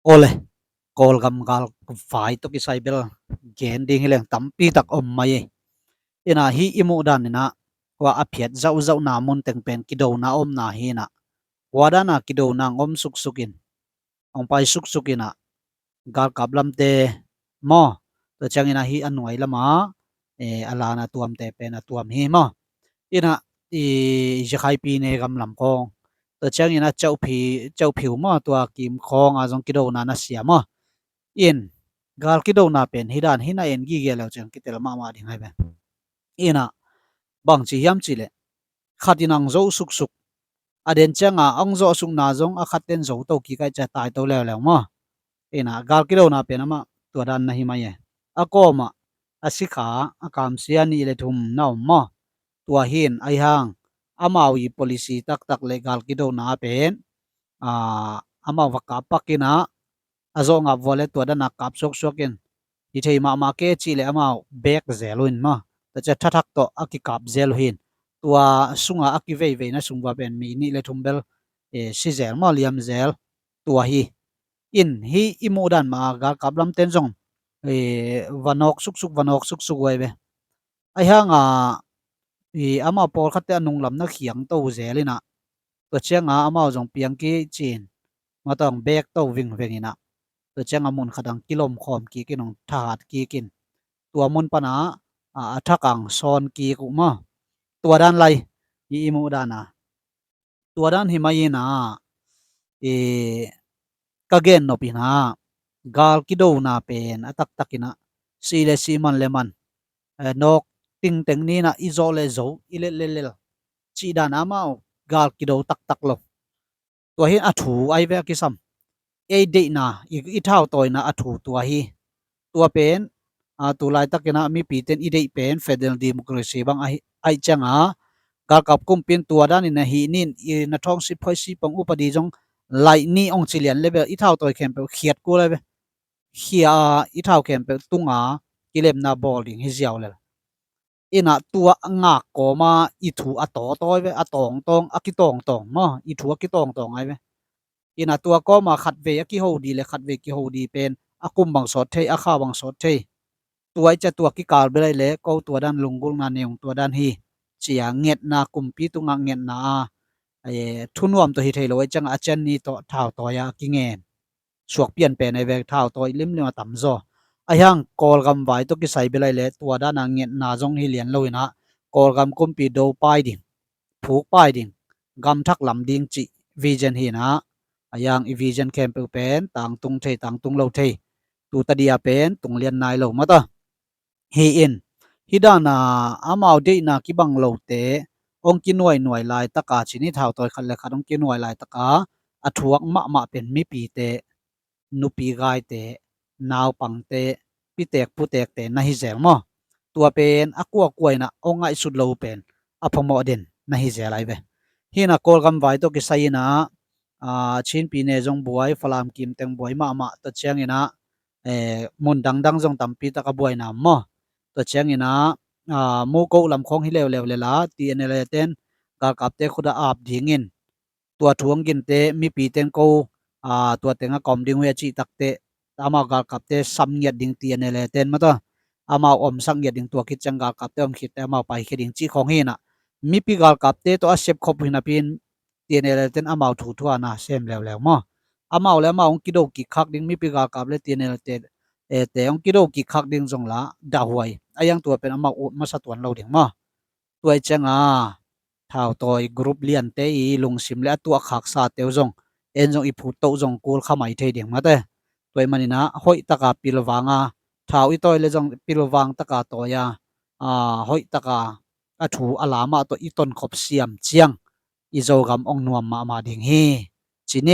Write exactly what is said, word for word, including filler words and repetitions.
Awle, Kawlgam galvai tawh kisai bel gen ding hi leng tampi tak om mai ei. Inah hih i muh dan inah, hua a phiat zauhzauhna mun teng pen kidona omna hi inah, hua dana kidona hong om suksuk in, hong pai suksuk inah, galkap lamte maw, tua ciangin ah hih a nuai lama, eh, a lana tuamte pen a tuam hi maw. Inah i Zikhaipi ne gam lam khawng, tua ciangin ah Ceuhphi, Ceuhphiu maw, tua kim khawng a zong kidona na sia maw. In gal kidona pen hi dan hi na en gige leu ciang kitel mahmah ding hai ve. Inah bangci hiam cihleh, khat in ang zo suksuk, a den cianga ang zo sukna zong a khat ten zo to kik ai cia tai to leuleu maw. Inah gal kidona pen amah tua dan na hi mai e. A kawmah a sikha a kamsia nih le thum na om maw. Tua hin ahi hang amau i policy taktak le gal kidona pen, a, amau va kap pak inah, a zawh ngap vua le tua dana kap suaksuak in, hi thei mahmah ke cih le amau bek zel uh in maw. Tua cia thathak tawh a kikap zel uh hin, tua sunga a kiveiveina sung vua pen mi nih le thum bel, eh, si zel maw, liam zel. Tua hi in hih i muh dan mah a galkap lamten zong, eh, va nawk suksuk, va nawk suksuk uh ai ve. Ahi hanga i amau pawlkhatte a nunglam na khiang to zel inah, tua cianga amau zong piang kik cin, matawng bek to vingveng inah, tua cianga mun khat ang kilom khawm kik in, hong thahat kik in, tua mun pana, a, a thak ang sawn kik uh maw. Tua dan lai i, i muh dana. Tua dan hi mai inah, eh, ka gen nop inah, gal kidona pen a taktak inah, si le si, man le man, eh, nawk tingteng ni inah, i zawh le zo, i lel le lel, cih dan amau gal kido taktak lo. Tua hin a thu ai ve a kisam. Ei deihna, i, i thautawina a thu tua hi. Tua pen, a, tu laitakin ah mipiten i deih pen federal democracy bang ahi, ahi cianga, galkap kumpin tua danin a hih nin, i na thawng sip hoi sip pong upadi zong laih ni ong ci lian le bel i thautawi khempeuh khiat kul ai ve. Khia a i thau khempeuh tunga kilemna bawl ding hi ziau lel. Inah tua ngak kawma i thu a tawtawi ve, a tawngtawng, a kitawngtawng maw, i thu a kitawngtawng ai ve. Inah tua kawma khatvei a kiho di le khatvei kiho di pen a kum bang sawt thei, a kha bang sawt thei. Tua i cia tua kikal belai le ko tua dan lunggulhna neung tua dan hi. Cia ngetna, kumpi tunga ngetna a, eh, thunuam tawh hi thei lo ai cianga a cian ni tawh thautawi a kingen suak pian pen ai ve, thautawi limlim a tamzaw. Ahi hang Kawlgam vai tawh kisai belai le tua dana ngetna zong hi lian lo inah, Kawlgam kumpi do pai ding, phuk pai ding, gam thak lam ding cih vision hi inah, ahi hang i vision khempeuh pen tangtung thei, tangtung lo thei. Tu tadia pen tung lian nai lo mata. Hi in, hi dana amau deihna kibang lote ong kinuainuai laitaka, cini thautawi khat le khat ong kinuai laitaka a thuak mahmah pen mipite, nupi gaite, naupangte, pitek putekte na hi zel maw. Tua pen a kuakua inah ong ngaihsut lo pen a phamawh den na hi zel ai ve. Hi inah Kawlgam vai tawh kisai inah, a, Chinpi ne zong buai, Falam kim teng buai mahmah, tua ciang inah, eh, mun dangdang zong tampi tak a buaina maw. Tua ciang inah, a, Muko lam khawng hi leuleu lela, T N L A ten galkapte khut a ap dingin, tua thu hong ginte, mipiten ko, a, tua teng a ka om ding uh hi a cih takte, amau galkapte sam ngiat ding, T N L A ten mata, amau omsak ngiat ding, tua khit ciang galkapte om khitte amau paikhia ding cih khawng hi inah, mipi galkapte tawh a sepkhop uh hi napi in, T N L A ten amau thu thu a na sem leuleu maw. Amau le amau hong kido kikkhak ding, mipi galkap le T N L A te, eh, te hong kido kikkhak ding zong la dahhuai. Ahi hang tua pen amau ut masa tuan lo ding maw. Tua i cianga thautawi group liante i lungsim le a tuahkhaksate uh zong, en zong i phut toh zong kul kha mai thei ding mate. Tua i maninah hoihtaka pilvanga, thau i tawi le zong pilvang taka tawi a, a, hoihtaka a thu a lamah tawh i tonkhop siam ciang i Zogam ong nuam mahmah ding hi. Cine